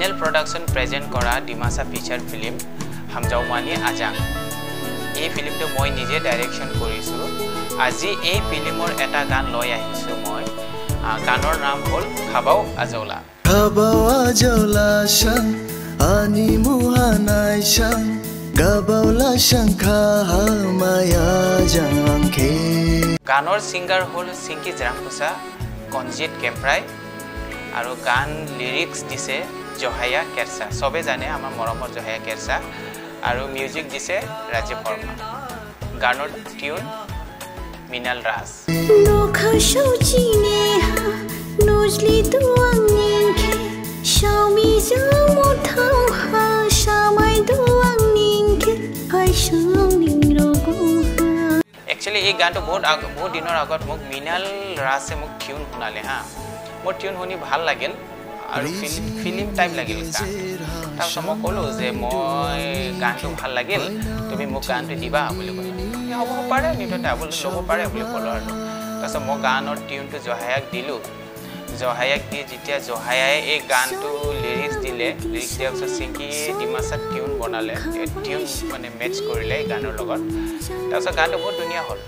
N L production present কৰা Dimasa feature film হামজাউমানি আজাং। এই ফিল্মটো মই নিজে ডাইৰেকশ্যন কৰিছোঁ। আজি এই ফিল্মৰ এটা গান লৈ আহিছোঁ মই। গানৰ নাম হ'ল খাবাও আজৌলা। খাবাও আজৌলা শাং আনি মুহানাই শাং গাবাওলা শংখা মায়া জাংখে। গানৰ ছিংগাৰ হ'ল চিংকি জেৰাংকোচা, কঞ্জিত কেপ্ৰাই আৰু গান লিৰিক্স দিছে জহায়া কেৰচা, চবে জানে আমাৰ মৰমৰ জহায়া কেৰচা, আৰু মিউজিক দিছে ৰাজীৱ শৰ্মা। গানৰ টিউন মৃণাল ৰাজ। একচুৱেলি এই গানটো বহুত দিনৰ আগত মোক মৃণাল ৰাজে মোক টিউন শুনালে। হা, মোৰ টিউন শুনি ভাল লাগিল আৰু ফিল্ম টাইপ লাগিল গান। তাৰপিছত মই ক'লোঁ যে মই গানটো ভাল লাগিল, তুমি মোক গানটো দিবা বুলি ক'লে। হ'ব পাৰে, নিশ্চয় আপুনি ল'ব পাৰে বুলি ক'লোঁ আৰু। তাৰপিছত মই গানৰ টিউনটো জহায়াক দিলোঁ। জহায়াক দি যেতিয়া জহায়াই এই গানটো লিৰিক্স দিলে, লিৰিক্স দিয়াৰ পিছত চিংকি ডিমাচাত টিউন বনালে, টিউন মানে মেটচ কৰিলে এই গানৰ লগত। তাৰপিছত গানটো বহুত ধুনীয়া হ'ল।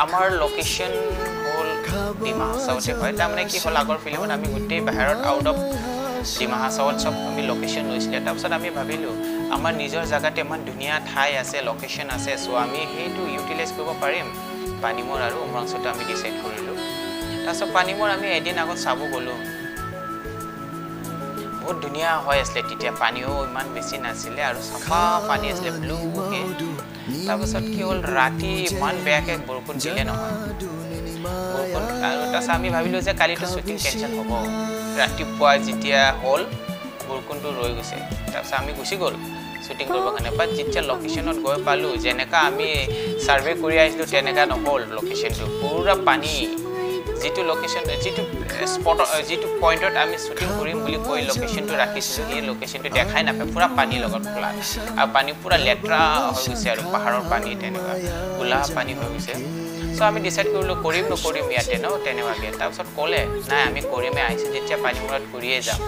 আমাৰ লোকেশ্যন হ'ল ডিমা হাছাওতে হয়। তাৰমানে কি হ'ল, আগৰ ফিল্মত আমি গোটেই বাহিৰত আউট অফ ডিমা হাছাওত চব আমি লোকেশ্যন লৈছিলে। তাৰপিছত আমি ভাবিলোঁ আমাৰ নিজৰ জেগাতে ইমান ধুনীয়া ঠাই আছে, লোকেশ্যন আছে, চ' আমি সেইটো ইউটিলাইজ কৰিব পাৰিম। পানীমূৰ আৰু উমৰাংচুটো আমি ডিচাইড কৰিলোঁ। তাৰপিছত পানীমূৰ আমি এদিন আগত চাব গ'লোঁ, বহুত ধুনীয়া হৈ আছিলে তেতিয়া, পানীও ইমান বেছি নাছিলে আৰু চাফা পানী আছিলে ব্লুকে। তাৰপাছত কি হ'ল, ৰাতি ইমান বেয়াকৈ বৰষুণ দিলে নহয়, বৰষুণ। আৰু তাৰপাছত আমি ভাবিলোঁ যে কালিতো শ্বুটিং কেঞ্চেল হ'ব। ৰাতিপুৱা যেতিয়া হ'ল বৰষুণটো ৰৈ গৈছে। তাৰপিছত আমি গুচি গ'ল শ্বুটিং কৰিবৰ কাৰণে। বাট যেতিয়া লোকেশ্যনত গৈ পালোঁ, যেনেকুৱা আমি ছাৰ্ভে কৰি আহিছিলোঁ তেনেকুৱা নহ'ল। লোকেশ্যনটো পূৰা পানী, যিটো লোকেশ্যন, যিটো স্পটত, যিটো পইণ্টত আমি শ্বুটিং কৰিম বুলি কৈ লোকেশ্যনটো ৰাখিছিলোঁ, সেই লোকেশ্যনটো দেখাই নাপায়, পূৰা পানীৰ লগত খোলা আৰু পানী পূৰা লেতেৰা হৈ গৈছে আৰু পাহাৰৰ পানী তেনেকুৱা ক'লা পানী হৈ গৈছে। চ' আমি ডিচাইড কৰিলোঁ কৰিম নকৰিম ইয়াতে ন তেনেকুৱাকৈ। তাৰপিছত ক'লে নাই আমি কৰিমেই, আহিছোঁ যেতিয়া পানীমূৰত কৰিয়ে যাম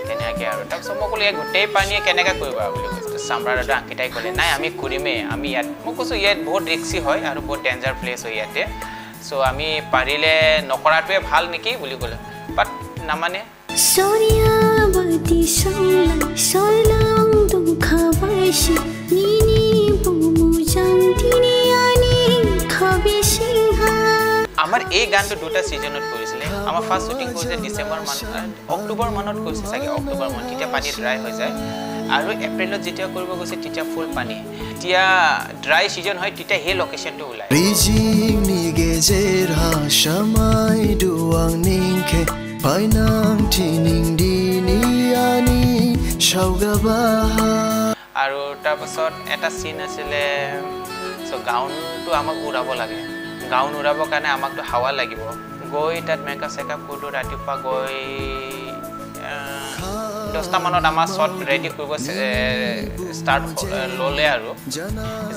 তেনেকৈ আৰু। তাৰপিছত মই ক'লোঁ ইয়াত গোটেই পানীয়ে কেনেকৈ কৰিবা বুলি কৈছোঁ। চামৰা দাদা আংকিতাই ক'লে নাই আমি কৰিমেই, আমি ইয়াত। মই কৈছোঁ ইয়াত বহুত ৰিক্সি হয় আৰু বহুত ডেঞ্জাৰ প্লেচ হয় ইয়াতে, চ' আমি পাৰিলে নকৰাটোৱে ভাল নেকি বুলি ক'লে, বাট নামানে। আমাৰ এই গানটো দুটা ছিজনত কৰিছিলে। আমাৰ ফাৰ্ষ্ট শ্বুটিং কৰিছে ডিচেম্বৰ মান, অক্টোবৰ মানত কৰিছে চাগে, অক্টোবৰ মান, তেতিয়া পানী ড্ৰাই হৈ যায়। আৰু এপ্ৰিলত যেতিয়া কৰিব গৈছে তেতিয়া ফুল পানী, যেতিয়া ড্ৰাই ছিজন হয় তেতিয়া সেই লোকেশ্যনটো ওলায়। আৰু তাৰপাছত এটা চিন আছিলে, চ' গাউনটো আমাক উৰাব লাগে। গাউন উৰাবৰ কাৰণে আমাকতো হাৱা লাগিব। গৈ তাত মেকআপ চেকআপ কৰিলোঁ। ৰাতিপুৱা গৈ 10টামানত আমাৰ শ্বট ৰেডি কৰিব ষ্টাৰ্ট ল'লে। আৰু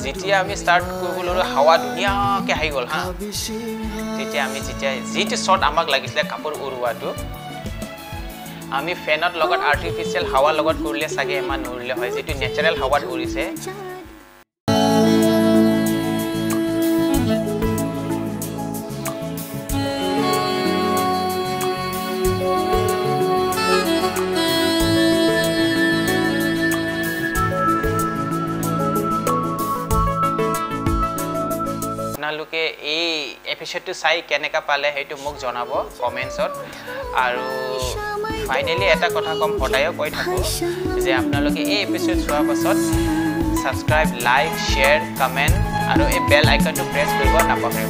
যেতিয়া আমি ষ্টাৰ্ট কৰিব ল'লোঁ, হাৱা ধুনীয়াকৈ আহি গ'ল। হা, তেতিয়া আমি যেতিয়া যিটো শ্বট আমাক লাগিছিলে কাপোৰ উৰোৱাটো, আমি ফেনত লগত আৰ্টিফিচিয়েল হাৱাৰ লগত কৰিলে চাগে ইমান নুৰিলে হয়, যিটো নেচাৰেল হাৱাত উৰিছে। আপোনালোকে এই এপিছ'ডটো চাই কেনেকুৱা পালে সেইটো মোক জনাব কমেণ্টছত। আৰু ফাইনেলি এটা কথা ক'ম, সদায়ো কৈ থাকোঁ যে আপোনালোকে এই এপিছ'ড চোৱাৰ পাছত ছাবস্ক্ৰাইব, লাইক, শ্বেয়াৰ, কমেণ্ট আৰু এই বেল আইকনটো প্ৰেছ কৰিব নাপাহৰিব।